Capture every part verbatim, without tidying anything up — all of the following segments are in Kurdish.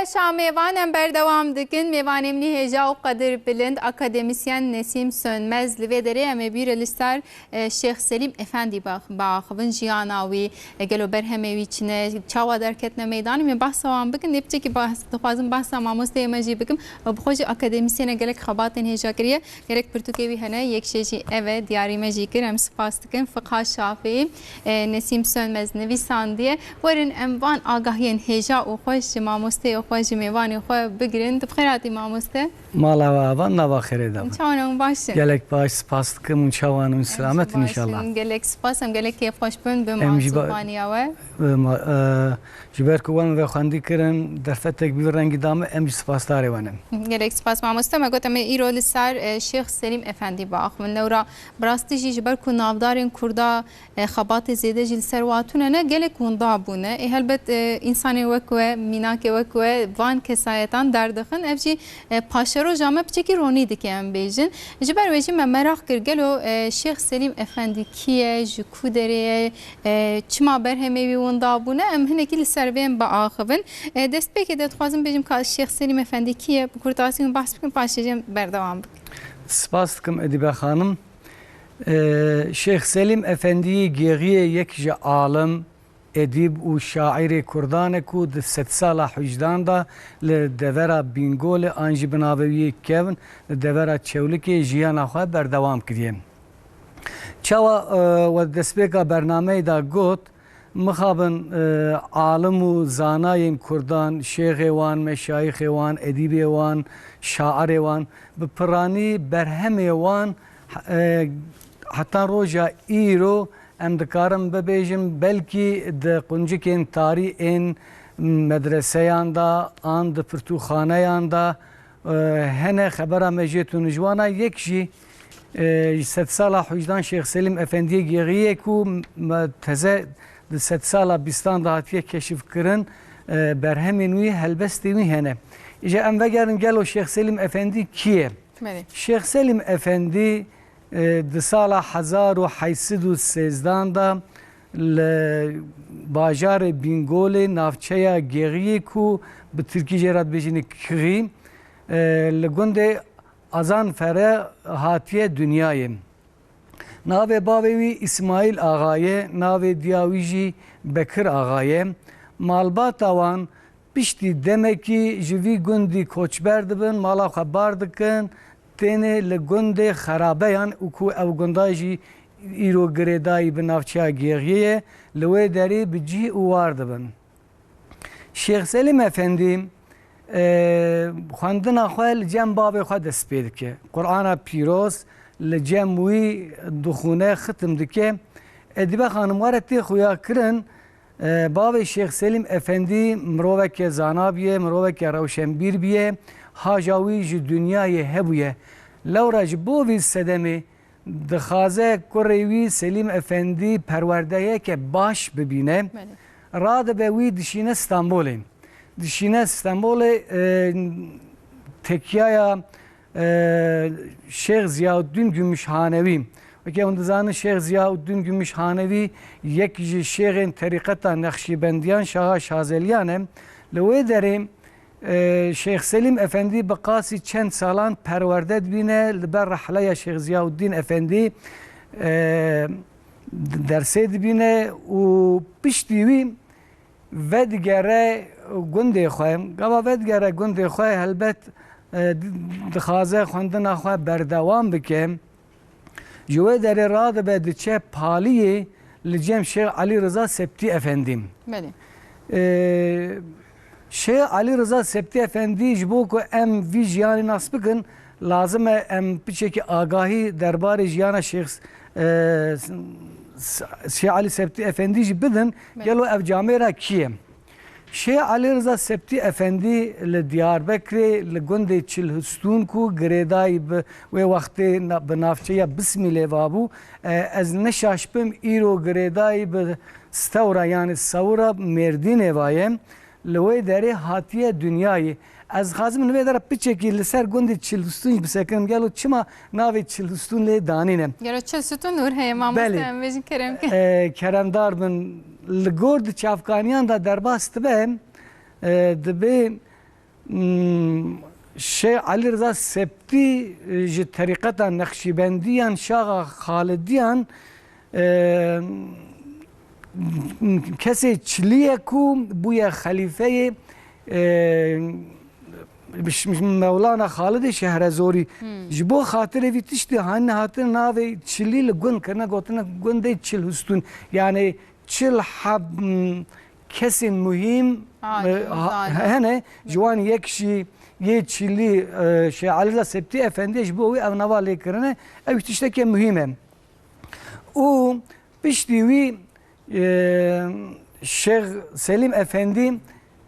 Şa mêvan em berdewam dikin. Mêvanê min hêja û qedir bilind, akademisyen Nesîm Sönmez. Li vê derê em ê bîre li ser, e, Şêx Selîm Efendî biax-, biaxivin, jiyana wî, e, gelo berhemê wî çi ne, çawa derketine meydanê, em ê behsa wan bikin. Dê piçekî behs, dixwazim behsa mamosteyê me jî bikim. E, bi xwe jî akademisyen e, gelek xebatên hêja kiriye. Gerek pirtûkê wî hene, yek jê jî ev e, diyarî me jî kir, em spas dikin. Fiqha Şafîî, e, Nesîm Sönmez nivîsandiye. Werin em van agahiyên hêja û xweş ji mamosteyê xwe, ji mêvanê xwe bigirin. Tu bi xêr hatî mamoste. Mala we ava, nava xêrê de be. Çawan hûn baş in? Gelek baş, spas dikim, hûn çawan in, selamet in inşallah. Gelek spas, em gelek kêfxweş bûn bi Em jî ba- mazûvaniya we. Em, e, Ji ber ku wan ve xwendî kirin, derfetek bi vî rengî da me, em jî spasdarê wan in. Gelek spas mamoste. Me got em ê îro li ser, e, Şêx Selîm Efendî biaxivin. Lewra bi rastî jî ji ber ku navdarên Kurda, e, xebatê zêde jî li ser wa tune ne, gelek winda bûne. Ê helbet, e, însanên wek we, mînakê wek we van kesayetan derdixin. Ev jî, e, paşeroja me piçekî ronî dike em bêjin. Ji ber wê jî me meraq kir, gelo, e, Şêx Selîm Efendî kî ye, ji ku derê ye, e, çima berhemê wî winda bûne, em hinekî li ser vê em biaxivin. E, destpêkê de dixwazim bêjim ka Şêx Selîm Efendî kî ye, bi kurtasî hûn behs bikin, paşê jî em berdewam bikin. Spas dikim Edîbe xanim. E, Şêx Selîm Efendî Gêxiyê yek ji alim, edîb û şairê kurdan e ku di sedsala hûjdan de li devera Bîngolê an jî bi navê wî yê kevn li devera Çewlikê jiyana xwe berdewam kiriye. Çawa, e, we destpêka bernameyê de got, mixabin, e, alim û zanayên kurdan, şêxê wan, meşayixê wan, edîbê wan, şairê wan, bi piranî berhemê wan, e, heta roja îro em dikarin bibêjin, belkî di quncikên tarî ên medreseyan de an di pirtûkxaneyan de, e, hene, xebera me jê tune. Ji wana yek jî, e, sedsala hûjdan Şêx Selîm Efendiyê Gêxiyê ku me teze di sedsala bîstan de hatiye keşifkirin, e, berhemên wî, helbestên wî hene. Îja em vegerin, gelo Şêx Selîm Efendî kî ye? Belê. Şêx Selîm Efendî, e, di sala hezar û heyt sed û sêzdan de li bajarê Bîngolê, navçeya Gêxiyê ku bi tirkî jê re dibêjin Kixî, e, li gundê Azanfere hatiye dinyayê. Navê bavê wî Îsmaîl Axa ye, navê diya wî jî Bekir Axa ye. Malbata wan piştî demekî ji vî gundî koçber dibin, mala xwe bar dikin, têne li gundê Xerabeyan û ku ew gunda jî îro girêdayî bi navçeya Gêxiyê ye, li wê derê bi cih û war dibin. Şêx Selîm Efendî, e, xwendina xwe li cem bavê xwe dest pê dike. Qur'ana pîroz li cem wî dixwîne, xitim dike. Edîbe xanim, were tê xuyakirin, e, bavê Şêx Selîm Efendî miroveke zana bûye, miroveke rewşenbîr bûye, haja wî ji dinyayê hebûye. Lewra ji bo vî sedemê dixwaze kurê wî Selîm Efendî perwerdeyeke baş bibîne. Belê. Radibe wî dişîne Stenbolê. Dişîne Stenbolê, e, tekyaya, e, Şêx Ziyauddin Gümüşhanewî. Weke hûn dizanin, Şêx Ziyauddin Gümüşhanewî yek ji şêxên terîqeta Nexşîbendiyan, Şaha Şazeliyan e. Li wê derê, e, Şêx Selîm Efendî bi qasî çend salan perwerde dibîne, li ber rehleya Şêx Ziyauddin Efendî, e, dersê dibîne û piştî wî vedigere gundê xwe. Gava vedigere gundê xwe, helbet, e, di-, dixwaze xwendina xwe berdewam bike. Ji wê derê radibe diçe Paliyê, li cem Şêx Elî Riza Septî Efendî. Belê. Ee, Şêx Elî Riza Septî Efendî, ji bo ku em vî jiyanê nas bikin, lazim e em piçekî agahî derbarê jiyana Şêx, e, S-, S-, Şêx Elî Septî Efendî jî bidin. Belê. Gelo ev camêra kî ye? Şêx Elî Riza Septî Efendî li Diyarbekirê, li gundê Çilhistûn ku girêdayî bi wê wextê na-, bi navçeya Bismîlê vabû, e, ez ne şaş bim, îro girêdayî bi Stewra, yanî Sewra Mêrdînê vaye, li wê derê hatiye dinyayê. Ez dixwazim li vê dera piçekî li ser gundê Çilhistûn jî bisekinim. Gelo çima navê Çilhistûn lê danîne? Gelo Çilhistûn nûr heye, mamoste, Belê. Em bêjin kerem ke. E, keremdar bin. Li gor di çavkaniyan de derbas dibe, e, dibê Hmm, Şêx Elî Riza Septî, e, ji terîqeta Neqşîbendiyan, Şaxa Xalidiyan, e, kesê çilî ye ku bûye xelîfeyê, e, Mewlana Xalidê Şehrezorî. Hmm. Ji bo xatirê vî tiştî hanî hatine navê çilî li gund kirine, gotine gundê Çil Hustûn. Yani çil heb, hmm, kesên muhîm, Ha, e, ha, hene. Ji wan yek jî yê çilî, e, Şêx Elî Reza Septî Efendî, ji bo wî ev nava lê kirine. Ew tiştekê muhîm e. Û piştî wî, e, Şêx Selîm Efendî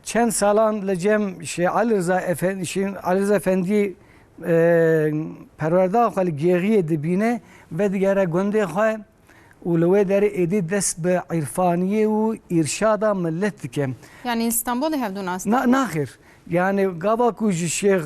çend salan li cem Şêx Elî Reza Efendî, Şêx Elî Reza Efendî, e, perwerda xwe li Gêxiyê dibîne, vedigere gundê xwe û li wê derê êdî dest bi îrfaniyê û îrşada milet dike. Yani Îstanbulê hevdû nas Na-, naxêr. Yani gava ku ji Şêx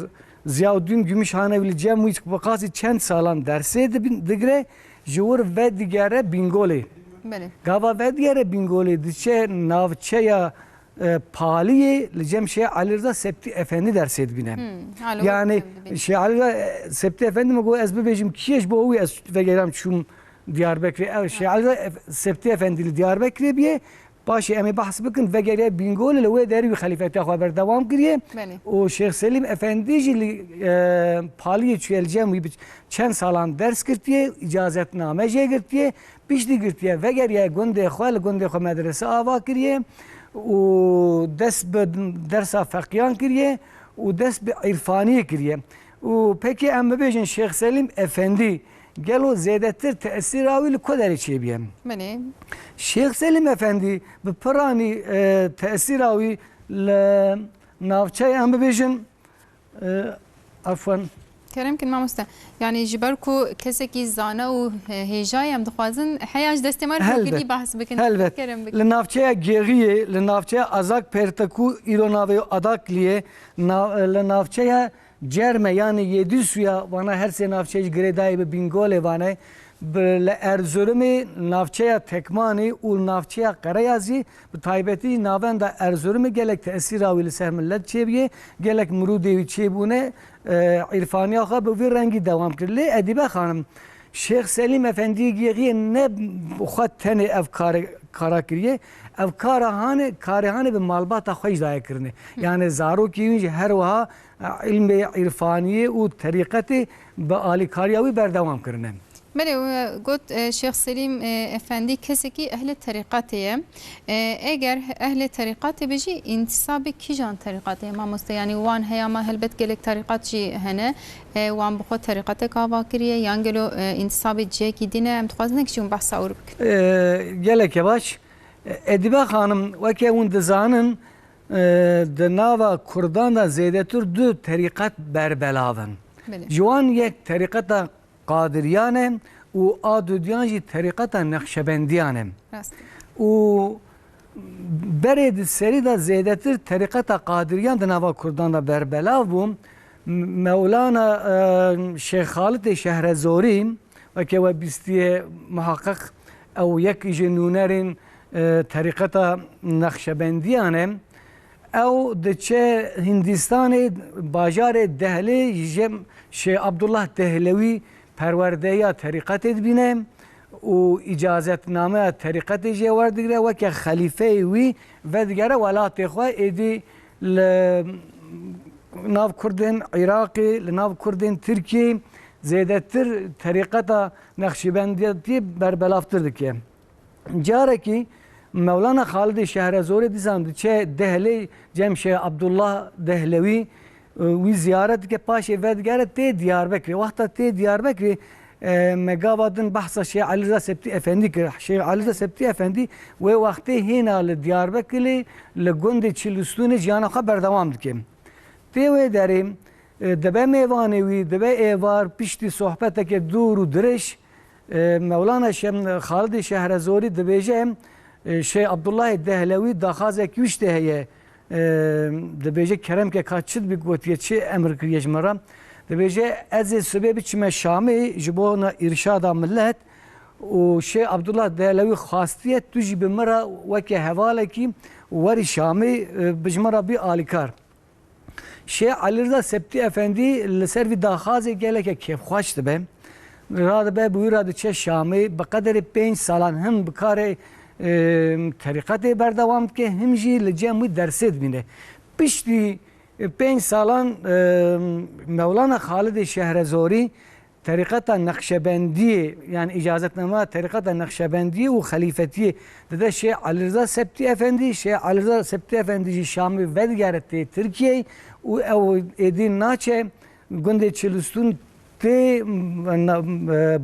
Ziyaudîn Gümüşhanevi li cem wî bi qasî çend salan dersê dibin-, digre, ji wir vedigere Bîngolê. Belê. Gava vedigere Bîngolê, diçe navçeya, e, Paliyê, li cem Şêx Elî Reza Septî Efendî dersê dibîne. Hmm, ha, li wir Yani dibîne. Şêx Elî Reza, e, Septî Efendî, min got ez bibêjim kî ye, ji bo wî ez vegeram çûm Diyarbekirê. Ew Şêx Elî Reza Ef-, Septî Efendî li Diyarbekirê bûye. Paşê em ê behs bikin, vegeriye Bîngolê, li wê derê wî xelîfetiya xwe berdewam kiriye. Belê. Û Şêx Selîm Efendî jî li, e, Paliyê çûye, li cem wî bi çend salan ders girtiye, îcazetname jê girtiye. Piştî girtiye, vegeriye gundê xwe, li gundê xwe medrese ava kiriye û dest bi dersa feqiyan kiriye û dest bi îrfaniyê kiriye. Û pekî em bibêjin Şêx Selîm Efendî gelo zêdetir tesîra wî li ku derê çêbûye? Belê. Şêx Selîm Efendî bi piranî, e, tesîra wî li navçeyê, em bibêjin, e, afwan. Kerem kin mamoste. Yani ji ber ku kesekî zane û, e, hêja ye, em dixwazin heya ji destê me re Helbet. Hûrgilî behs bikin. Helbet. Kerem bikin. Li navçeya Gêxiyê, li navçeya Azak Perte ku îro navê Adakliyê, na-, li navçeya Cerme, yani Yedîsuya, vana her sê navçeyê jî girêdayî bi Bîngolê vane, bi, li Erzurumê navçeya Tekmanê û navçeya Qereyazî, bi taybetî navenda Erzurumê gelek tesîra wî li ser milet çêbûye, gelek mirûdê wî çêbûne, e, îrfaniya xwe bi vî rengî dewam kir. Lê Edîbe Xanim, Şêx Selîm Efendî Gêxiyê ne xwe tenê ev karê, kara kiriye, ev kara hane, karê hane bi malbata xwe jî daye kirine. Yani zarokê wî jî her wiha, e, ilmê îrfaniyê û terîqetê bi alîkariya wî berdewam kirine. Belê, we got, e, Şêx Selîm, e, Efendî kesekî ehlê terîqetê ye. E, eger ehlê terîqetê be jî, întisabê kîjan terîqetê ye, mamoste? Yani wan heya me helbet gelek terîqet jî hene. E, wan bi xwe terîqetek ava kiriye, yan gelo, e, întisabê cihekî din e? Em dixwazin hinek jî hûn behsa wî bikin. E, gelek e baş. E, Edîbe Xanim, weke hûn dizanin, e, di nava Kurdan de zêdetir du terîqet berbelav in. Belê. Ji wan yek terîqeta Qadiriyan e û a dudiyan jî terîqeta Neqşebendiyan e. Rast. Û berê di serî de zêdetir terîqeta Qadiriyan di nava Kurdan de berbelav bû. M-, Mewlana, e, Şêx Xalidê Şehrezorî, weke we bîstiye muhaqiq, ew yek ji nûnerên, e, terîqeta Neqşebendiyan e. Ew diçe Hindistanê, bajarê Dehlê, ji Şêx Abdullah Dehlewî perwerdeya terîqetê dibîne û îcazetnameya terîqetê jê werdigire, weke xelîfeyê wî vedigere welatê xwe, êdî li nav Kurdên Iraqê, li nav Kurdên Tirkiyê zêdetir terîqeta Neqşîbendiyetî berbelavtir dike. Carekî Mewlana Xalidê Şehrezorê dîsan diçe Dehlê cem Şêx Abdullah Dehlewî, e, wî ziyaret dike, paşê vedigere tê Diyarbekirê. Wexta tê Diyarbekirê, e, me gava din behsa Şêx Elî Reza Septî Efendî kir. Şêx Elî Reza Septî Efendî wê wextê hêna li Diyarbekirê, li gundê Çilistûnê jiyana xwe berdewam dike. Tê wê derê, e, dibe mêvanê wî, dibe êvar, piştî sohbeteke dûr û dirêj, e, Mewlana Şem-, Xalidê Şehrezorî dibêje, e, Şêx Abdullahê Dehlewî daxwazek wî ji te heye, e, dibêje, kerem ke ka çi dibî gotiye, çi emir kiriye ji min re? Dibêje, ez ê sibê biçime Şamê ji bona îrşada milet û Şêx Abdullah Dehlewî xwastiye tu jî bi min re weke hevalekî werî Şamê, e, bi ji min re bî alîkar. Şêx Elîrza Septî Efendî li ser vî daxazê geleke kêfxweş dibe. Radibe bi wî re diçe Şamê, bi qederê pênc salan him bi karê, e, terîqetê berdewam dike, him jî li cem wî dersê dimîne. Piştî, e, pênc salan, e, Mewlana Xalidê Şehrezorî terîqeta Neqşebendiyê, yani îcazetname terîqeta Neqşebendiyê û xelîfetiyê dide Şêx Elîrza Septî Efendî. Şêx Elîrza Septî Efendî jî Şamê vedigere tê Tirkiyeyê û ew êdî naçe gundê Çilistûn tê, na-,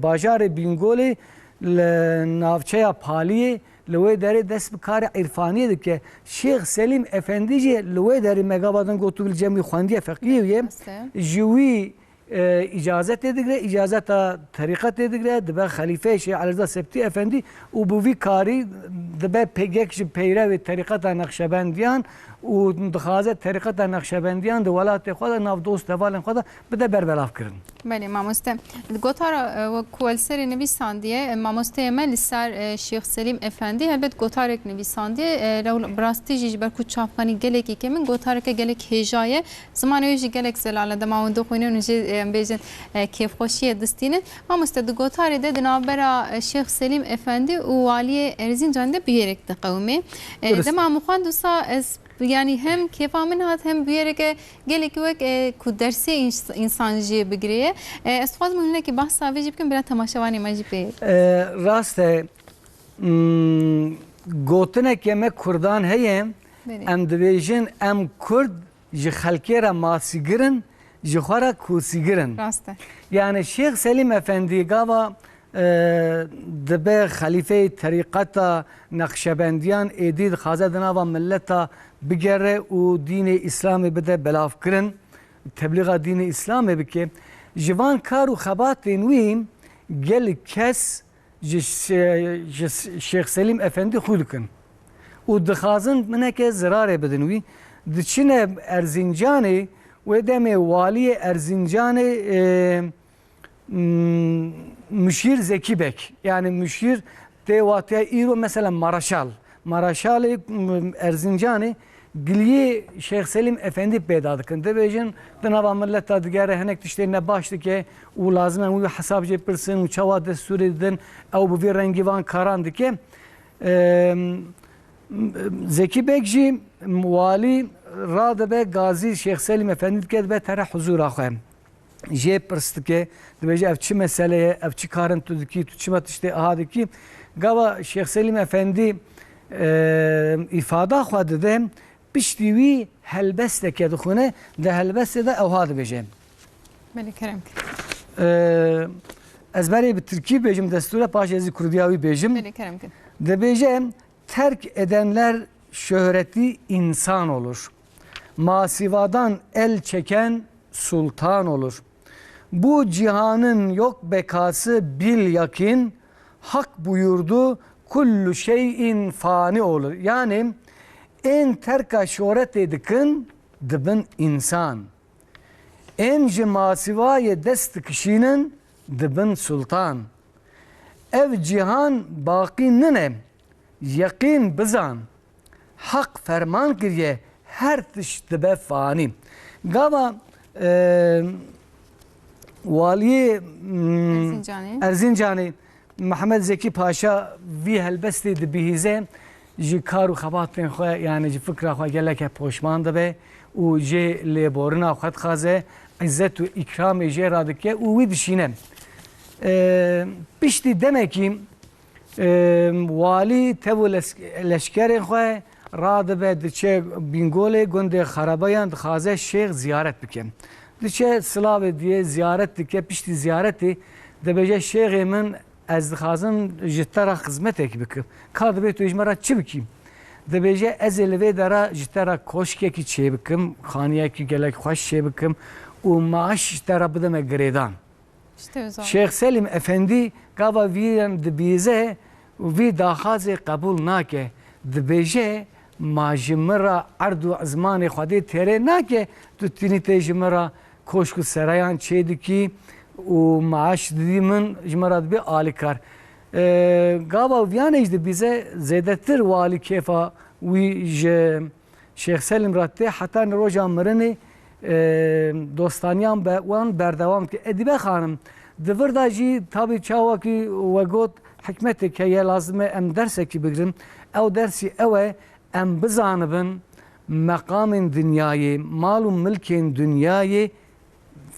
bajarê Bîngolê li navçeya Paliyê li wê derê dest bi karê îrfaniyê dike. Şêx Selîm Efendî jî li wê derê me gava din gotu li cem wî xwendiye feqî ye. Rast e. Ji wî e, îcazetê digre, îcazeta terîqetê digre, dibe xelîfeyê Şêx Elîrza Septî Efendî û bi vî karî dibe pê-, yek ji peyrevê terîqeta Neqşebendiyan û dixwaze terîqeta Neqşebendiyan di welatê xwe de nav dost hevalên xwe de bide ber belavkirin. Belê mamoste. Gotara, e, wek ku li serê nivîsandiye, e, mamosteyê me li ser, e, Şêx Selîm Efendî helbet gotarek nivîsandiye. E, lew bi rastî jî ji ber ku çavkanî gelekî kêm in, gotareke gelek hêja ye. Zimanê wê jî gelek zelal e. Dema hûn dixwînin û jî, em bêjin, e, kêfxweşiyê distînin. Mamoste, di gotarê de di navbera, e, Şêx Selîm Efendî û Waliyê Erzincanê de bûyerek diqewime. E, Durust. Dema min xwend wisa ez, yanî hem kêfa min hat hem bûyereke gelekî wek, e, ku dersê îns-, însan jê bigirê ye. E, ez dixwazim hûn hinekî behsa vê jî bikin, bila temaşevanê me jî pê. E, rast e. Hmm, gotineke me Kurdan heye, Belê. Em dibêjin, em Kurd ji xelkê re masîgir in, ji xwe re kûsîgir in. Rast e. Yani Şêx Selîm Efendî gava, e, dibe xelîfeyê terîqeta Neqşebendiyan, êdî dixwaze di nava milleta bigere û dînê Îslamê bide belavkirin, teblîxa dînê Îslamê bike. Ji van kar û xebatên wî gelek kes ji şe-, ji Şêx Selîm Efendî xwe dikin û dixwazin mineke zirarê bidin wî. Diçine Erzincanê, wê demê waliyê Erzincanê, e, m-, Muşîr Zekî Bek, yani Muşîr tê watiya îro mesela Maraşal. Maraşalê, m-, Erzincanê giliyê Şêx Selîm Efendî peyda dikin. Dibêjin, di nava milleta digere hinek tiştê nebaş dike û lazim e wî hesab jê pirsin û çawa destûrê didin, ew bi vî rengî van karan dike. Em, Zekî Beg jî walî radibe gazî Şêx Selîm Efendî dike, dibe tere huzûra xwe. Jê pirs dike, dibêje, "Ev çi mesele ye, ev çi kar in tu dikî, tu çima tiştê aha dikî?" Gava Şêx Selîm Efendî, e, îfada xwe dide, piştî wî helbesteke dixwîne, di helbestê de ewha dibêje. Belê, kerem kin. E, ez berê bi tirkî bêjim destûre, paşê ez ê kurdiya wî bêjim. Belê, kerem kin. Dibêje, "Terk edenler şöhreti insan olur. Masivadan el çeken sultan olur. Bu cihanın yok bekası bil yakin, Hak buyurdu, kullu şeyin fani olur." Yani, ên terka şohretê dikin, dibin insan. Ên ji masîvayê dest dikişînin, dibin sultan. Ev cîhan baqî nine, yeqîn bizan. Heq ferman kiriye, her tişt dibe fanî. Gava, e, waliyê, mm, Erzincanê. Erzincanê, Mihemed Zekî Paşa vî helbestê dibihîze, ji kar û xebatên xwe, yani ji fikra xwe geleke poşman dibe û jê lêborina xwe dixwaze, îzzet û îkramê jê radike û wî dişîne. E, piştî demekî, e, walî tev û les-, leşkerên xwe radibe, diçe Bîngolê, gundê Xerebeyan, dixwaze şêx ziyaret bike. Diçe silavê diyê, ziyaret dike, piştî ziyaretê dibêje, "Şêxê min, ez dixwazim ji te re xizmetekî bikim. Ka divê tu ji me re çi bikî?" Dibêje, "Ez ê li vê dera ji te re koşkekî çêbikim, xaniyekî gelek xweş çêbikim û maaş ji te re bidime girêdan." Şêx Selîm Efendî gava vî dibîze û vî daxazê qebûl nake. Dibêje, "Ma ji min re erd û ezmanê Xwedê têrê nake, tu tînî tê ji min re koşk û serayan çêdikî û maaş didî min, ji min re dibê alîkar." E, gava viyanê jî dibîze, zêdetir walî kêfa wî ji Şêx Selîm re tê, heta ni roja mirinê e, dostaniyan be wan berdewam dike. Edibe Xanim, di vir de jî tabî çawakî we got hikmetek heye, lazim e em dersekî bigrin. Ew dersî ew e, em bizanibin meqamên dinyayê, mal û milkên dinyayê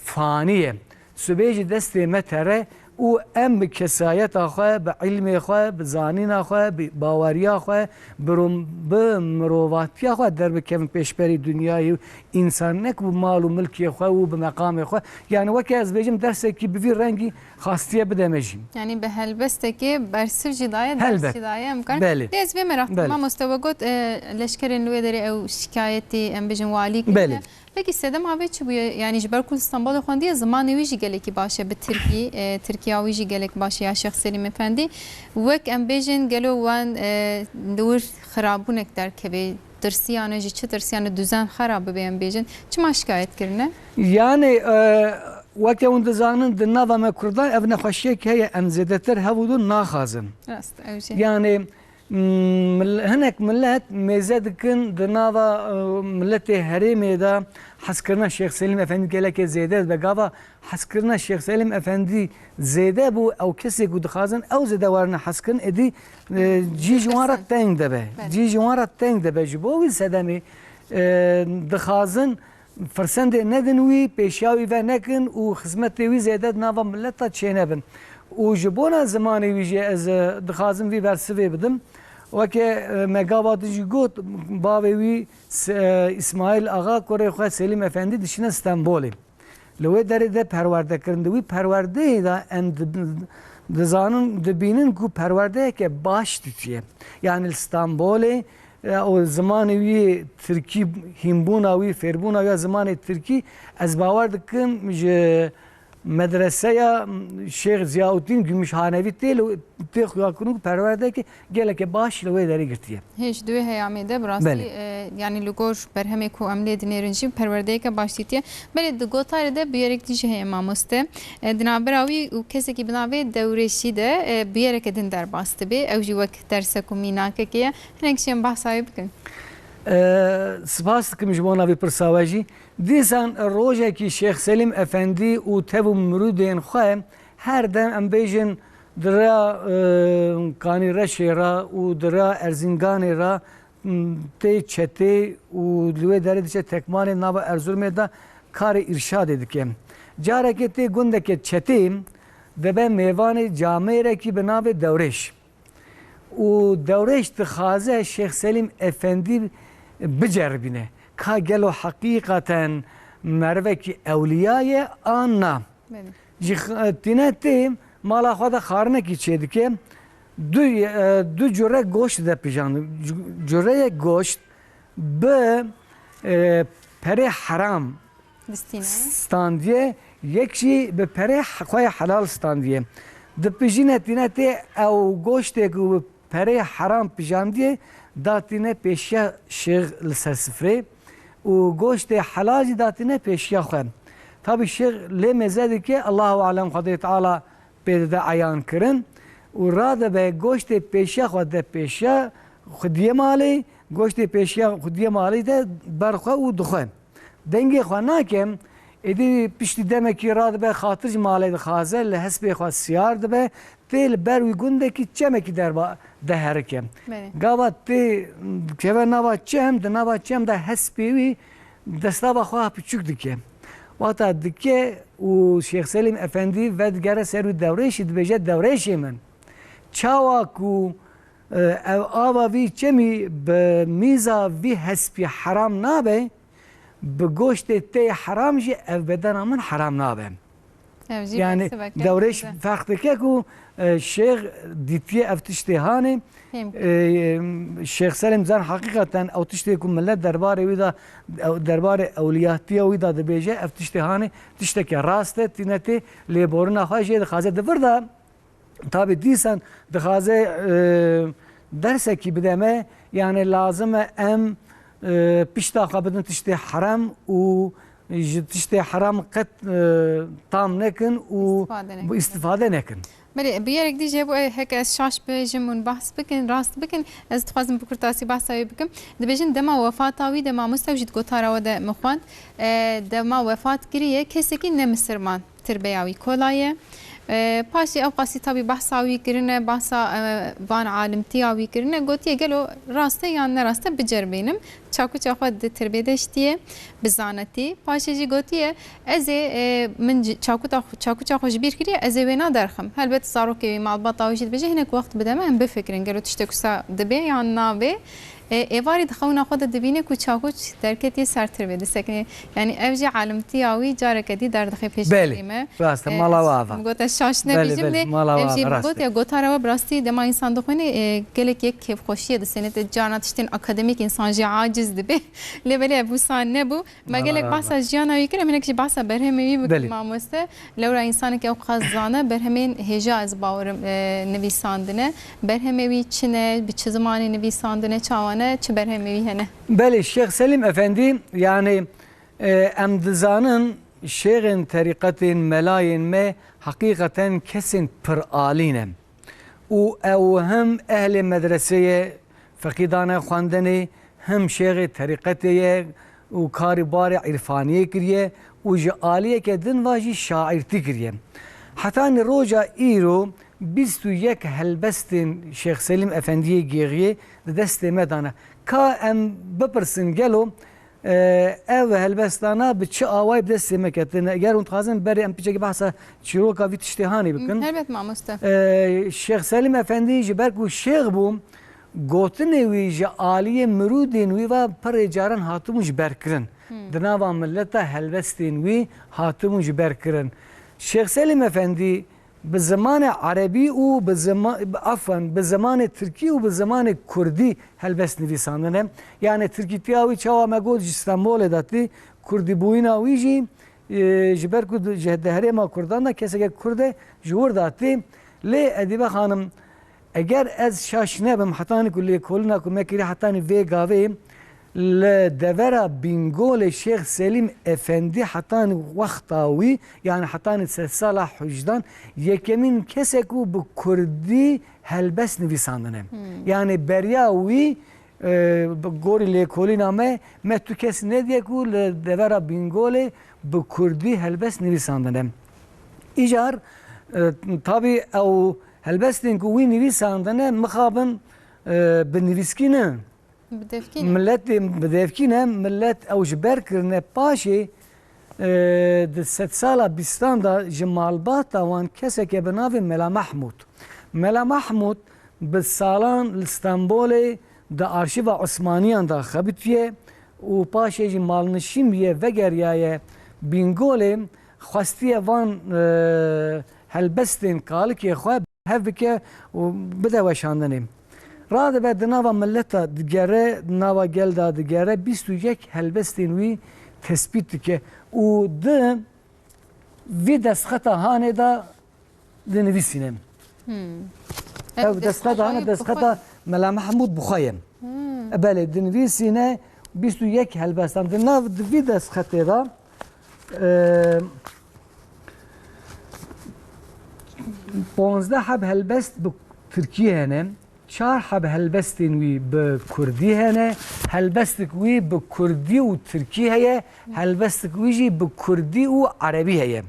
fanî ye. Sibê jî destê me tere û em bi kesayeta xwe, bi ilmê xwe, bi zanîna xwe, bi baweriya xwe, bi rom-, bi mirovatiya xwe derbikevin pêşberî dinyayê û însan, ne ku bi mal û milkê xwe û bi meqamê xwe. Yani weke ez bêjim dersekî bi vî rengî xastiye bide me jî. Yani bi helbestekê bersiv jî daye, ders Helbet. jî daye, em karin. Belê. Dê ez vê meraq Belê. dikim, mamoste we got, e, leşkerên li wê derê ew şikayetî, em bêjin walî kirine. Belê. Pekî sedema vê çi bûye? Yani ji ber ku li Stenbolê xwendiye, zimanê wî jî gelekî baş e bi tirkî, e, tirkiya wî jî gelek baş e ya Şêx Selîm Efendî. Wek em bêjin gelo wan, e, li wir xirabûnek derkeve, tirsiyane ji çi tirsiyane, duzen xera bibe em bêjin. Çima şikayet kirine? Yani, e, weke hûn dizanin di nava me Kurdan ev nexweşiyek heye, em zêdetir hev û dû naxazin. Rast, ew jî. Yani, Mil-, hinek milet mêze dikin di nava, e, miletê herêmê de hezkirina Şêx Selîm Efendî gelekê zêde dibe. Gava hezkirina Şêx Selîm Efendî zêde bû, ew kesê ku dixwazin ew zêde werine hezkirin, êdî, e, cî ji wan re Dipirsin. teng dibe. Belê. Cî ji wan re teng dibe. Ji bo wî sedemê, e, dixwazin firsendê nedin wî, pêşiya wî venekin û xizmetê wî zêde di nava mileta çênebin. Û ji bona zimanê wî jî ez, e, dixwazim vî bersivê bidim. Weke, e, me gava din jî got, bavê wî S-, e, Îsmaîl Axa kurê xwe Selîm Efendî dişîne Stenbolê. Li wê derê de perwerde kirin. Di wî perwerdeyê de em di-, dizanin, dibînin ku perwerdeyeke baş dîtiye. Yani li Stenbolê, e, û zimanê wî tirkî, hînbûna wî, fêrbûna wî ya zimanê tirkî, ez bawer dikim ji medreseya Şêx Ziyaûddîn Gümüşhanevî tê li, tê xuyakirin ku perwerdeyeke geleke baş li wê derê girtiye. Hê ji duwê heyamê de bi rastî, Belê. e, yani li gor berhemê ku em lê dinêrin jî perwerdeyeke baş dîtiye. Belê di gotarê de bûyerek dî jî heye mamoste. E, di navbera wî û kesekî bi navê Dewrêşî de, e, bûyereke din derbas dibe. Ew jî wek dersek û mînakekê ye. Hinek jî em behsa wê bikin. E, spas dikim ji bona vê pirsa we jî. Dîsan rojekî Şêx Selîm Efendî û tev û mirûdên xwe her dem em bêjin di rêya, e, Kanî Reşê re û di rêya Erzinganê re, m, tê çetê û li wê derê diçe tekmanê nava Erzurumê de karê îrşadê dike. Carekê tê gundeke çetê dibe mêvanê camêrekî bi navê Dewrêş. Û Dewrêş dixwaze Şêx Selîm Efendî biceribîne. Ka gelo heqîqeten merivekî ewliya ye an na? Belê. Ji x-, tîne tê mala xwe de xarinekî çêdike. Du, e, du cure goşt de pijand. Cu-, cureyek goşt bi, e, perê heram Distîne. standiye, yek jî bi perê he-, xwe ya helal standiye. Dipijîne tîne tê ew goştê ku bi perê heram pijandiye, datîne pêşiya şêx li ser sifrê û goştê helal jî datîne pêşiya xwe. Tabî şêx lê mêze dike, Allahu alem Xwedê Teala pê dide eyan kirin û radibe goştê pêşiya xwe de pêşiya xwediyê malê, goştê pêşiya xwediyê malê de ber xwe û dixwe. Dengê xwe nake, êdî piştî demekî radibe xatir ji malê dixwaze, li hespê xwe siyar dibe, tê li ber wî gundekî çemekî derba deherike. Belê. Gava tê dikeve nava çem, di nava çem de hespê wî destava xwe piçûk dike. Wexta dike û Şêx Selîm Efendî vedigere ser wî Dewrêşî dibêje, Dewrêşê min, çawa ku, e, ev ava vî çemî bi mîza vî hespî heram nabe, bi goştê tê heram jî ev bedena min heram nabe. Ev jî Yani bersiveke Dewrêş dide. ferq dike ku, e, şêx dîtiye ev tiştê hanê. Hêm. E, Şêx Selîm zan heqîqeten ew tiştê ku millet derbarê wî de, ew, derbarê ewliyatiya wî de dibêje, ev tiştê hanê tişteke rast e, tîne tê lêborina xwe jê dixwaze. Di vir de Tabî dîsan dixwaze, e, dersekî bide me, yani lazim e em, e, pişta xwe bidin tiştê heram û ji tiştê heram qet, e, tam nekin û Îstîfade nekin. bu îstîfade nekin. Belê, bûyerek dî jî hebû, e, heke ez şaş bibêjim hûn behs bikin, rast bikin, ez dixwazim bi kurtasî behsa wê bikim. Dibêjin dema wefata wî de mamoste, ew jî di gotara we de min xwend, e, dema wefat kiriye, kesekî ne misirman tirbeya wî kola ye. E, paşê ew qasî tabî behsa wî kirine, behsa, e, van alimtiya wî kirine, gotiye gelo rast e yan ne rast e, biceribînim. Çakûça xwe di tirbê de şitiye, bi zanetî. Paşê jî gotiye, ez ê, e, min ji-, çakûta xwe, çakûça xwe ji bîr kiriye, ez ê wêna derxim. Helbet zarokê wî, malbata wî jî dibêje, hinek wext bide me, em bifikirin, gelo tiştek wisa dibe yan nabe. E, êvarî di xewna xwe de dibîne ku çakûç derketiye ser tirbê, disekine. Yanî ev jî alimtiya wî careke dî derdixe pêşberî me. Belê, rast e, e, mala we ava. Min got ez şaş nebîjim, belê, lê mala we ava, rast e. Ev jî min gotiye, gotara we bi rastî dema însan dixwîne, e, gelek yek kêfxweşiyê distêne, carna tiştên akademîk însan jî aciz dibe. Lê belê ev wisa nebû. Me gelek behsa jiyana wî kir, em hinek jî behsa berhemê wî bikin mamoste. Lewra însanekî ew qas zane, berhemên hêja ez bawerim, e, nivîsandine. Berhemê wî çi ne, bi çi zimanê nivîsandine, çawa ne, çi berhemê wî hene? Belê, Şêx Selîm Efendî, yanî, e, em dizanin şêxên terîqetên, melayên me heqîqeten kesên piralî ne. Û ew hem ehlê medresê ye, feqî dane xwendinê, hem şêxê terîqetê ye û karî barê îrfaniyê kiriye û ji aliyeke din ve jî şaîrtî kiriye. Hetanî roja îro bîst û yek helbestên Şêx Selîm Efendiyê Gêxiyê di destê me de ne. Ka em bipirsin gelo, e, ev helbestana bi çi awayî bi destê me ketine? Eger hûn dixwazin berê em piçekî behsa çîroka vî tiştê hanê bikin. Helbet mamoste. E, Şêx Selîm Efendî ji ber ku şêx bû, gotinê wî ji aliyê mirûdên wî ve pirê caran hatibûn ji ber kirin. Hmm. Di nava mileta helbestên wî hatibûn ji ber kirin. Şêx Selîm Efendî bi zimanê erebî û bi zima-, afwan, bi zimanê tirkî û bi zimanê kurdî helbest nivîsandine. Yanî tirkîtiya wî, çawa me got, ji Stenbolê de tê, kurdîbûyîna wî jî, e, ji ber ku di, ji, di herêma kurdan de keseke kurd e, ji wir de tê. Lê Edîbe xanim, eger ez şaş nebim, hetanî ku lêkolîna ku me kiriye hetanî vê gavê, li devera Bîngolê Şêx Selîm Efendî hetanî wexta wî, yanî hetanî sedsala hicdan, yekemîn kes e ku bi kurdî helbest nivîsandine. Hmm. Yanî beriya wî, e, bi gorî lêkolîna me, me tu kes nediye ku li devera Bîngolê bi kurdî helbest nivîsandine. Îcar, e, tabî ew helbestên ku wî nivîsandine mixabin, e, bi nivîskî ne. Bi devkî ne. Miletê bi devkî ne, milet ew ji ber kirine. Paşê, e, di sedsala bîstan de ji malbata wan keseke bi navê Mela Mahmûd. Mela Mahmûd bi salan li Stenbolê di arşîva Osmaniyan de xebitiye û paşê jî malnişîn bûye, vegeriyaye Bîngolê, xwestiye van, e, helbestên kalikê xwe hev bike û bide weşandinê. Radibe di nava mileta digere, di nava gel de digere, bîst û yek helbestên wî tespît dike û di vî destxeta hanê de dinivîsîne. Hmm. Ev destxeta hanê, destxeta Mela Mehmûd bi xwe ye. Hmm. E, belê, dinivîsîne bîst û yek helbestan. Di nav, di vî destxetê de, e, Ponzdeh heb helbest bi tirkî hene, çar heb helbestên wî bi kurdî hene, helbestik wî bi kurdî û tirkî heye, helbestik wî jî bi kurdî û erebî heye.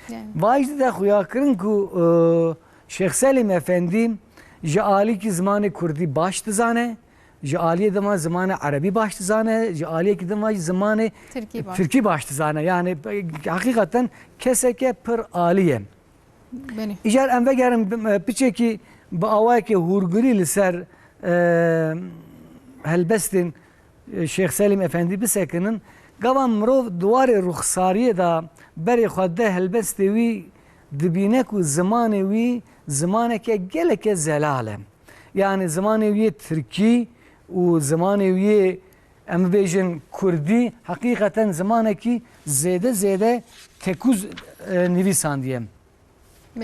Yani. Vay jî de xuyakirin ku, e, Şêx Selîm Efendî ji alîkî zimanê kurdî baş dizane, ji aliyê din ve zimanê erebî baş dizane, ji aliyekî din ve jî zimanê tirkî baş, tirkî baş dizane. Yani, e, heqîqeten keseke pir alî ye. Belê. Îcar em vegerin bi, e, piçekî bi awayekê hûrgilî li ser, e, helbestên, e, Şêx Selîm Efendî bisekinin. Gava mirov di warê ruxsariyê de berê xwe de helbestê wî dibîne ku zimanê wî zimaneke geleke zelal e. Yani zimanê wî yê tirkî û zimanê wî yê, em bibêjin, kurdî, heqîqeten zimanekî zêde zêde tekûz, e, nivîsandiye.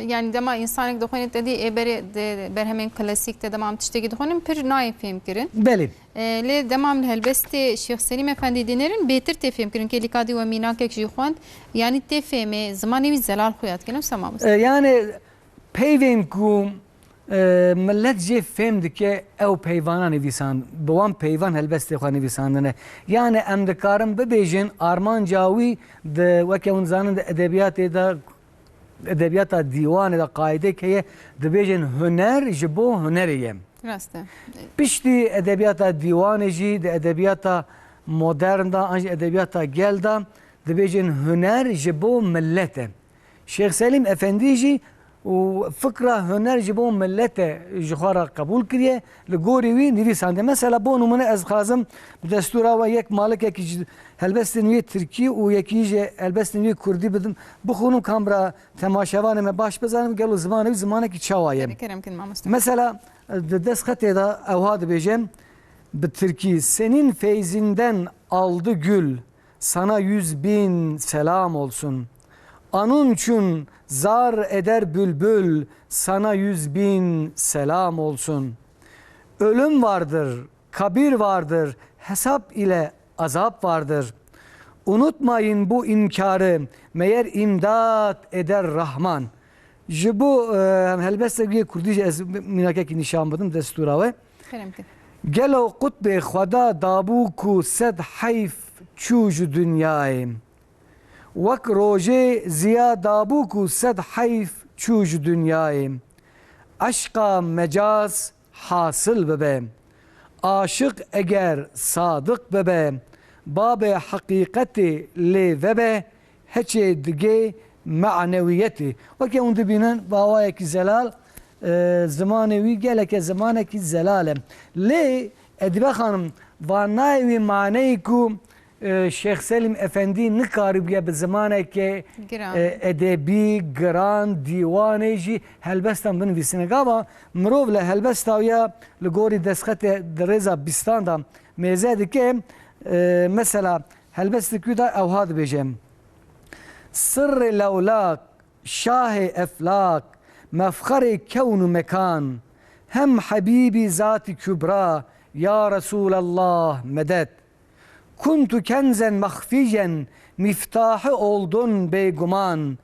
Yani dema însanek dixwîne, te dî ê berê di berhemên klasîk de dema em tiştekî dixwînin pir nayê fêhmkirin. Belê. E, lê dema em li helbestê Şêx Selîm Efendî dinêrin bêtir tê fêhmkirin. Kêlîka dî we mînakek jî xwend. Yani tê fêhmê, zimanê wî zelal xuya dike, ne wisa mamoste? E, yani Peyvên ku, e, millet jê fêm dike, ew peyvana nivîsand, bi wan peyvan helbestê xwe nivîsandine. Yani em dikarin bibêjin, armanca wî di, weke hûn zanin, di edebiyatê de, edebiyata dîwanê de qaydek heye, dibêjin huner ji bo hunerê ye. Rast e. Piştî edebiyata dîwanê jî, di edebiyata modern de, an jî edebiyata gel de dibêjin huner ji bo millet e. Şêx Selîm Efendî jî û fikra huner ji bo millet e ji xwe re qebûl kiriye, li gorî wî nivîsande. Mesela bo nimûne ez dixwazim bi destûra we yek malikekî ji helbestên wî tirkî û yekî ji helbestên wî kurdî bidim, bixwînim, kamera temaşevanê me baş bizanin gelo zimanê wî zimanekî çawa ye. Kerem kin mamoste. Mesela di destxetê de ewha dibêje bi tirkî: Senin feyzinden aldı gül, sana yüz bin selam olsun. Anun çün zar eder bülbül, sana yüz bin selam olsun. Ölüm vardır, kabir vardır, hesap ile azap vardır. Unutmayın bu inkarı, meğer imdat eder Rahman. Ji bo, e, helbestekî kurdî jî ez mînakekî nîşan bidim destûra we. Kerem kin. Gelo qutbê Xweda dabû ku sed heyf çû ji dinyayê. Wek rojê ziya dabû ku sed heyf çû ji dinyayê. Eşqa mecaz hasil bibe. Aşiq eger sadiq bibe, babê heqîqetê lê vebe, heçê digê manewiyetê. Weke hûn dibînin, bi awayekî zelal, e, zimanê wî geleke zimanekî zelal e. Lê Edibe Xanim, van nayê wî maneyê ku, e, Şêx Selîm Efendî nikaribûye bi zimaneke, Giran. e, edebî, giran, dîwanê jî helbestan binivîsine. Gava mirov li helbesta wî ya li gorî destxetê di rêza bîstan de mêze dike, e, mesela helbestekî da ewha dibêje: Sirrê lewlak, şahê eflak, mefxerê kewn û mekan, hem hebîbî zatî kubra, ya Resûlallah, medet. Kuntu kenzen mexfîyen, mîftahı oldun bêguman.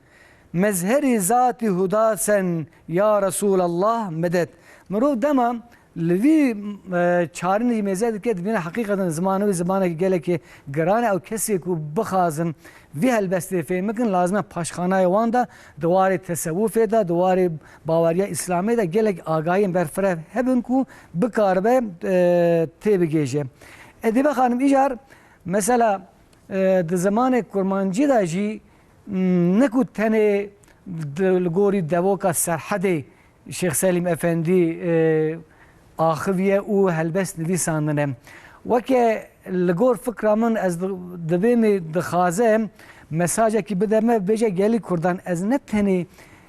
Mezherî zatî huda sen, ya Resûlallah, medet. Mirov dema li vî, e, çarinê mêze dike, dibîne heqîqeten zimanê wî zimanekî gelekî giran e. Ew kesê ku bixwazin vî helbestê fêm bikin, lazim e paşxanayê wan de, di warê tesewufê de, di warê baweriya Îslamê de gelek agahiyên berfireh hebin ku bikaribe, e, têbigêje. Edibe Xanim, îcar mesela, e, di zimanê kurmancî de jî, m, ne ku tenê di, li gorî devoka Serhedê Şêx Selîm Efendî, e, axiviye û helbest nivîsandine. Weke li gor fikra min ez di-, dibê min dixwaze mesajekî bide me, bêje gelî kurdan, ez ne tenê,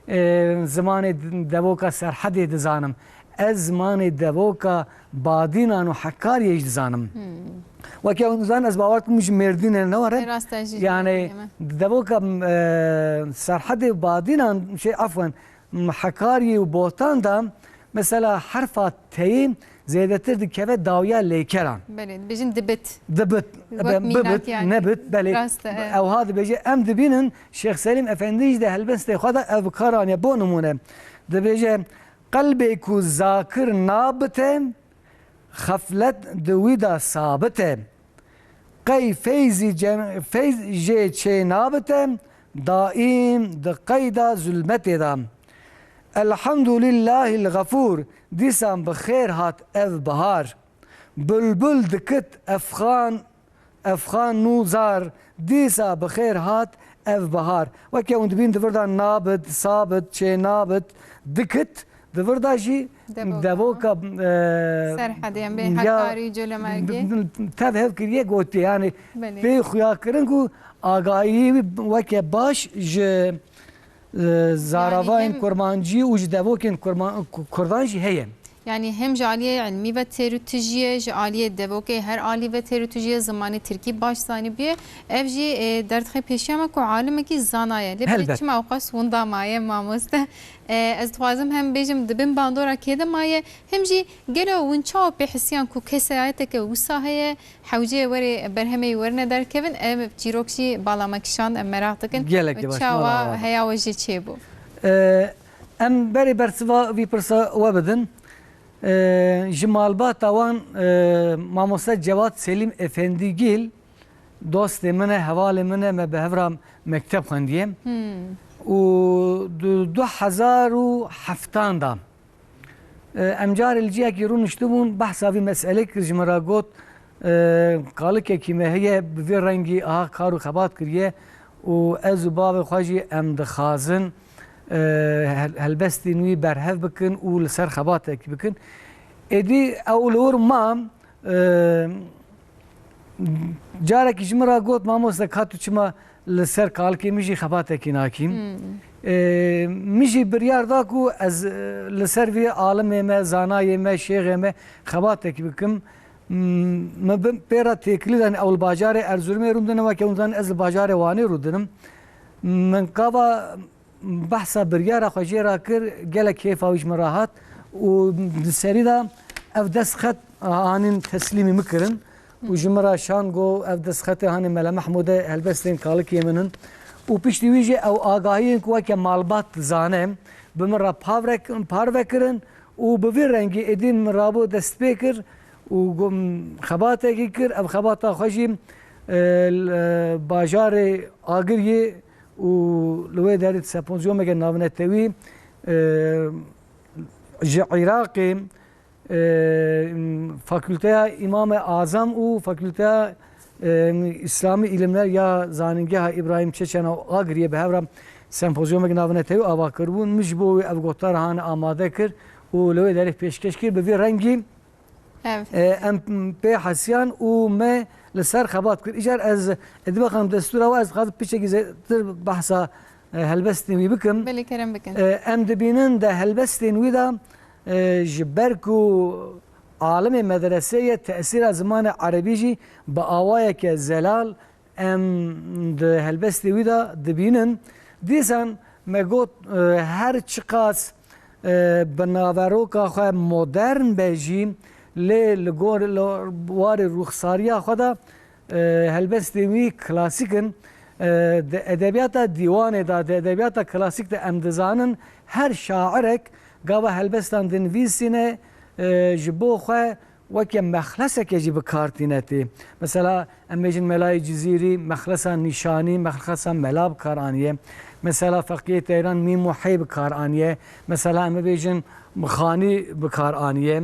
e, zimanê devoka Serhedê dizanim. Ez zimanê devoka Badînan û Hekariyê jî dizanim. Hmm. Weke hûn dizanin, ez bawer dikim ji Mêrdînê ne were. Ê, rast e, jî Yani, Mêrdînê me. Devoka, e, Serhedê Badînan, şey, afwen, Hekariyê û Botan de, mesela, herfa teyê zêdetir dikeve dawiya lêkeran. Belê, dibêjin dibit. Dibit, Wek be-, mînak bibit, yani. Nebit, belê. Rast e, evet. Ewha dibêje, em dibînin, Şêx Selîm Efendî jî de helbestê xwe de ev bi kar aniye. Bo nimûne, dibêje, Qelbê ku zakir nabite, xeflet di wî de sabit e. Qey feyzî cem-, feyz jê çê nabite, daîm di qeyda zulmetê de. Elhamdulillahil Xefûr, dîsan bi xêr hat ev bihar. Bulbul dikit efxan, efxan nû zar, dîsa bi xêr hat ev bihar. Weke hûn dibîn di vir de nabit, sabit, çê nabit, dikit, di vir de jî Devoka. devoka, e, Serhedê em bê ya Hekarî, Colemêrgê. d-, d-, tev hev kiriye gotiye. Yani Belê. pê xuya kirin ku agahiyê wî weke baş ji, e, zaravayên hem kurmancî û ji devokên kurma-, ku-, kurdan jî heye. Yani hem ji aliyê ilmî ve têrûtijî ye, ji aliyê devokê her alî ve têrûtijî ye, zimanê tirkî baş zanîbûye. Ev jî, e, derdixê pêşiya me ku alimekî zana ye. Lê belê Helbet. çima ewqas winda maye mamoste? E, ez dixwazim hem bêjim di bin bandora kê de maye, hem jî gelo hûn çawa pê hisiyan ku kesayeteke wisa heye, hewce ye were berhemê wî werine derkevin, ev çîrok jî bala me kişand, em meraq dikin. Gelek Ve baş, çawa mala heya we jê çêbû? E, Em berê bersiva vî pirsa we bidin. E, ji malbata wan, e, mamoste Cevat Selîm Efendîgil, dostê min e, hevalê min e, me bi hev re mekteb xwendiye. Hmm. Û du, du hezar û heftan de, e, em carê li cihekî rûniştibûn, behsa vî meselê kir, ji min re got, e, kalikekî me heye, bi vî rengî aha kar û xebat kiriye û ez û bavê xwe jî em dixwazin, e, hel-, helbestên wî berhev bikin û li ser xebatekî bikin. Êdî ew li wir ma, e, carekî ji min re got, "Mamoste, ka tu çima li ser kalikê min jî xebatekî nakî?" Hmm. E, min jî biryar da ku ez, e, li ser vî alimê me, zanayê me, şêxê me xebatekî bikim. M-, me bi-, pê re têkilî dan ew li bajarê Erzurumê rû dine, weke hûn zanin ez li bajarê Wanê rû dinim. Min gava behsa biryara xwe jê re kir, gelek kêfa wî ji min re hat û di serî de ev destxet anîn teslîmî min kirin û ji min re şan got, ev destxetê hanê Mele Mehmûd e, helbestên kalikê min in. Û piştî wî jî ew agahiyên ku weke malbat dizane, bi min re pavre-, parve kirin û bi vî rengî êdî min rabû destpê kir û got, xebatekî kir. Ev xebata xwe jî, e, li bajarê Agiriyê û li wê derê di sempozyomeke navnetewî, e, ji Iraqê, e, Fakülteya Îmam-ı Azam û Fakülteya, e, Îslamî Îlimler ya Zanîngeha Îbrahîm Çeçen û Agiriyê bi hev re sempozyomeke navnetewî ava kiribûn. Min ji bo wê ev gotar hane amade kir û li wê derê pêşkeş kir. Bi vî rengî Ev. E, em pê hesiyan û me li ser xebat kir. Îcar ez, e, dibexam destûra we, ez dixwazim piçekî zêtir behsa, e, helbestên wî bikim. Belê, kerem bikin. E, em dibînin de helbestên wî de, e, ji ber ku alimê medresê ye, tesîra zimanê erebî jî bi awayeke zelal em di helbestê wî de dibînin. Dîsan me got, e, her çiqas, e, bi naveroka xwe modern be jî, lê li gor, li warê rûxsariya xwe de, e, helbestên wî klasîk in. E, di edebiyata dîwanê de, di edebiyata klasîk de em dizanin her şairek gava helbestan dinivîsîne, e, ji bo xwe weke mexlesekê jî bi kar tîne tê. Mesela, em bêjin Melayê Cizîrî, mexlesa nîşanî, mexlesa mela bi kar aniye. Mesela, Feqiyê Teyran mîm û hey bi kar aniye. Mesela, em bêjin Xanî bi kar aniye.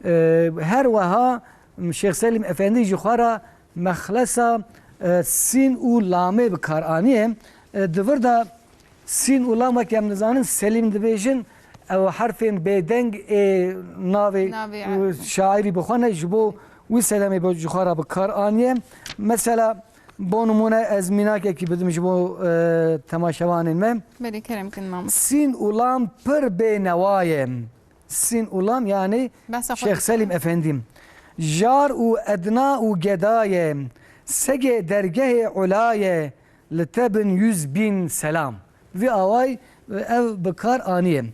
Ee, her weha Şêx Selîm Efendî ji xwe re mexlesa, e, sîn û lamê bi kar aniye. E, di vir de Sîn û lam weke em dizanin, Selîm dibêjin, ew herfên bêdeng ê navê, navê, e, şairî bi xwe ne, ji bo wî sedemê bo ji xwe re bi kar aniye. Mesela, bo nimûne ez mînakekî bidim ji bo, e, temaşevanên me. Belê, kerem kin, mamoste. Sîn û lam pir bênewa ye. Sîn û lam, yanî Şêx Selîm Efendî. Jar û edna û geda ye, segê dergehê ula ye, li te bin yüz bin selam. Vî awayî ev bi kar aniye.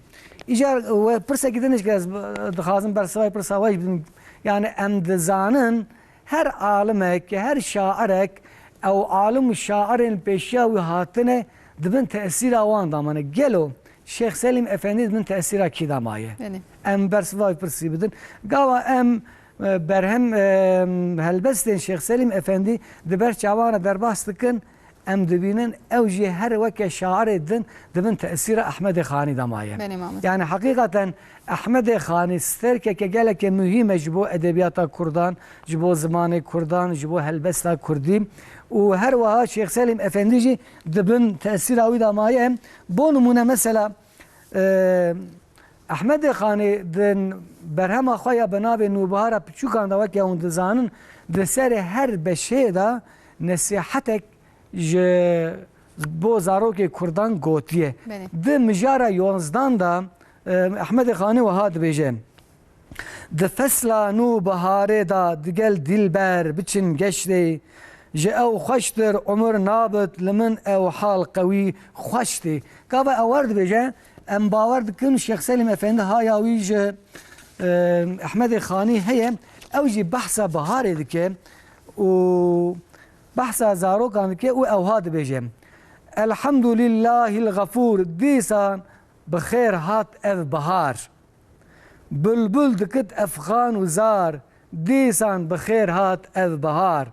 Îcar we pirsekî din jî ez dixwazim bersivayî pirsa we jî bidim. Yanî em dizanin her alimek, her şairek, ew alim û şairên pêşiya wî hatine, di bin tesîra wan de mane. Gelo Şêx Selîm Efendî di bin tesîra kî de maye? Belê. Em bersiva wî pirsî bidin. Gava em, e, berhem, e, helbestên Şêx Selîm Efendî di ber çavan re derbas dikin, em dibînin ew jî her weke şairê din di bin tesîra Ehmedê Xanî de maye. Belê, mamoste. Yani heqîqeten Ehmedê Xanî sterkeke geleke muhîm e ji bo edebiyata kurdan, ji bo zimanê kurdan, ji bo helbesta kurdî û her weha Şêx Selîm Efendî jî di bin tesîra wî de maye. Bo nimûne mesela, e, Ehmedê Xanî di berhema xwe ya bi navê Nûbihara Piçûkan de, weke hûn dizanin, di serê her beşê de nesîhetek ji bo zarokê kurdan gotiye. Belê. Di mijara yozdan de, e, Ehmedê Xanî wiha dibêje, Di fesla nû biharê de digel dîlber biçin geştê, ji ew xweştir umir nabit, li min ew hal qewî xweş tê. Gava ew wer dibêje, em bawer dikin Şêx Selîm Efendi haya wî ji, e, Ehmedê Xanî heye, ew jî behsa biharê dike û behsa zarokan dike û ewha dibêje, Elhamdulillahil Xefûr, dîsan Bi xêr hat ev bihar. Bulbul dikit efxan û zar, dîsan bi xêr hat ev bihar.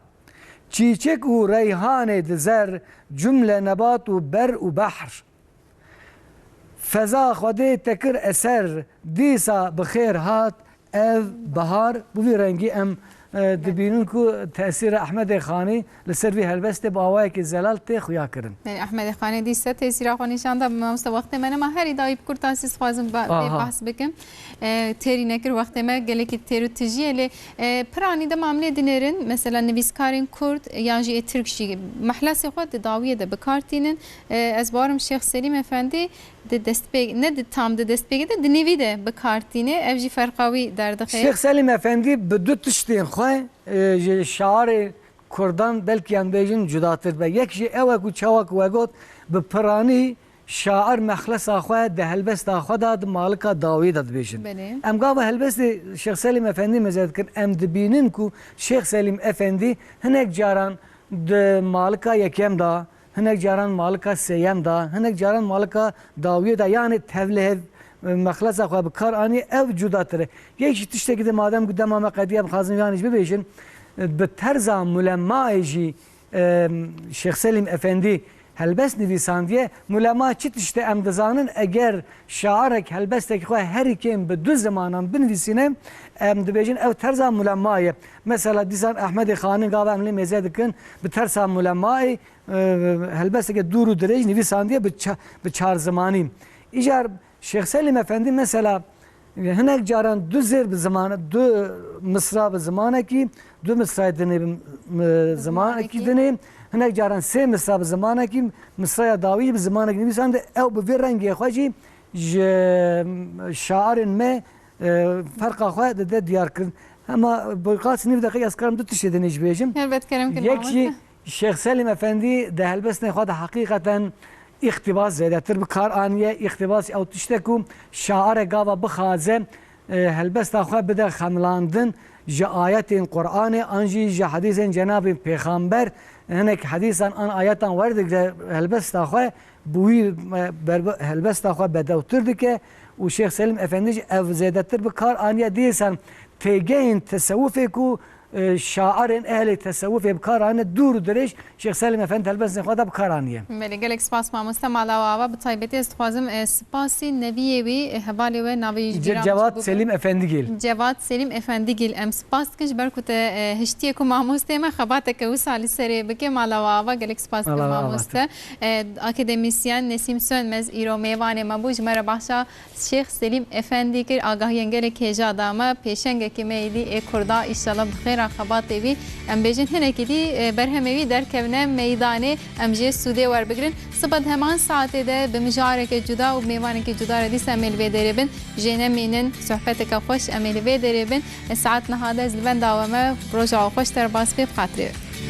Çîçek û reyhanê di zer, cumle nebat û ber û behr. Feza Xwedê te kir eser, dîsa bi xêr hat ev bihar. Bi vî rengî em, e, dibînin ku tesîra Ehmedê Xanî li ser vî helbestê bi awayekî zelal tê xuya kirin. Belê, Ehmedê Xanî dîsa tesîra xwe nîşan da. Mamoste, wextê me nema, herî dawî bi kurtasî dixwazim ba-, pê Aha. behs bikim. E, têrî nekir wextê me, gelekî têr û tijî ye, lê, e, piranî dema em lê dinêrin, mesela nivîskarên kurd yan jî ê tirk jî mehlesê xwe di dawiyê de bi kar tînin. E, ez bawerim Şêx Selîm Efendî di destpê-, ne di tam di destpêkê de, di nîvî de bi kar tîne. Ev jî ferqa wî derdixe. Şêx Selîm Efendî bi du tiştên xwe, e, ji şairê kurdan belkî em bêjin cudatir be. Yek jî ew e ku çawa ku we got, bi piranî şair mexlesa xwe di helbesta xwe de di malika dawiyê de dibêjin. Belê. Em gava helbestê Şêx Selîm Efendî meze dikin, em dibînin ku Şêx Selîm Efendî hinek caran di malika yekem de, hinek caran malika sêyem de, hinek caran malika dawiyê de, yanî tevlihev, e, mexlesa xwe bi kar anî, ev cudatir e. Yek jî tiştekî de madem ku dema me qediya, em dixwazin yanî jî bibêjin, e, bi terza mulemayê jî, e, Şêx Selîm Efendî helbest nivîsandiye. Mulema çi tişt e em dizanin, eger şairek helbestekî xwe herî kêm bi du zimanan binivîsîne, em dibêjin ew terza mulema ye. Mesela dîsan Ehmedê Xanî gava em lê mêze dikin, bi tersa mulemayê, e, helbesteke dûr û dirêj nivîsandiye bi ça-, bi çar zimanî. Îcar Şêx Selîm Efendî mesela hinek caran du zêr bi ziman-, du misra bi zimanekî, du misrayê dinê bi, e, zimanekî dinê, hinek caran sê misra bi zimanekî, misraya dawî jî bi zimanekî nivîsandî, ew bi vê rengê xwe jî ji şairên me, e, ferqa xwe dide diyar kirin. Hema bi qas nîv deqî ez karim du tiştê dinê jî bêjim. Helbet, kerem kin. Yek jî mamoste. Şêx Selîm Efendî di helbestên xwe de heqîqeten îqtîbas zêdetir bi kar aniye. Îqtîbas ew tişt e ku şairek gava bixwaze, e, helbesta xwe bide xemilandin ji ayetên Qur'anê an jî ji hedîsên Cenabê Pêxamber, hinek hedîsan an ayetan werdigre helbesta xwe, bi wî, e, berbe-, helbesta xwe bedewtir dike û Şêx Selîm Efendî jî ev zêdetir bi kar aniye. Dîsan têgehên tesewufê ku, e, şairên ehlê tesewufê bi kar anîne dûr û dirêj, Şêx Selîm Efendî helbestên xwe de bi kar aniye. Belê, gelek spas mamoste, mala we ava. Bi taybetî ez dixwazim, e, spasî neviyê wî, e, hevalê we navê wî ji Ce-, bîra min Cevat çûbû. Selîm Efendigil. Cevat Selîm Efendigil. Em spas dikin ji ber ku te, e, hiştiye ku mamostê me xebateke wisa li serê bike. Mala we ava, gelek spas dikin mamoste. E, akademîsyen Nesîm Sönmez îro mêvanê me bû. Ji me re behsa Şêx Selîm Efendî kir, agahiyên gelek hêja da me. Pêşengekî me êdî ê Kurda, îşallah bi xêra xebatê wî, em bêjin hinekî dî, e, berhemê wî derkevine meydanê, em jê sûdê werbigrin. Sibe di heman saetê de bi mijareke cuda û mêvaneke cuda re dîsa em ê li vê derê bin. Jê nemînin, sohbeteke xweş em ê li vê derê bin. E, saet niha de ez li benda we me, roja we xweş derbas bê, bi xatirê we.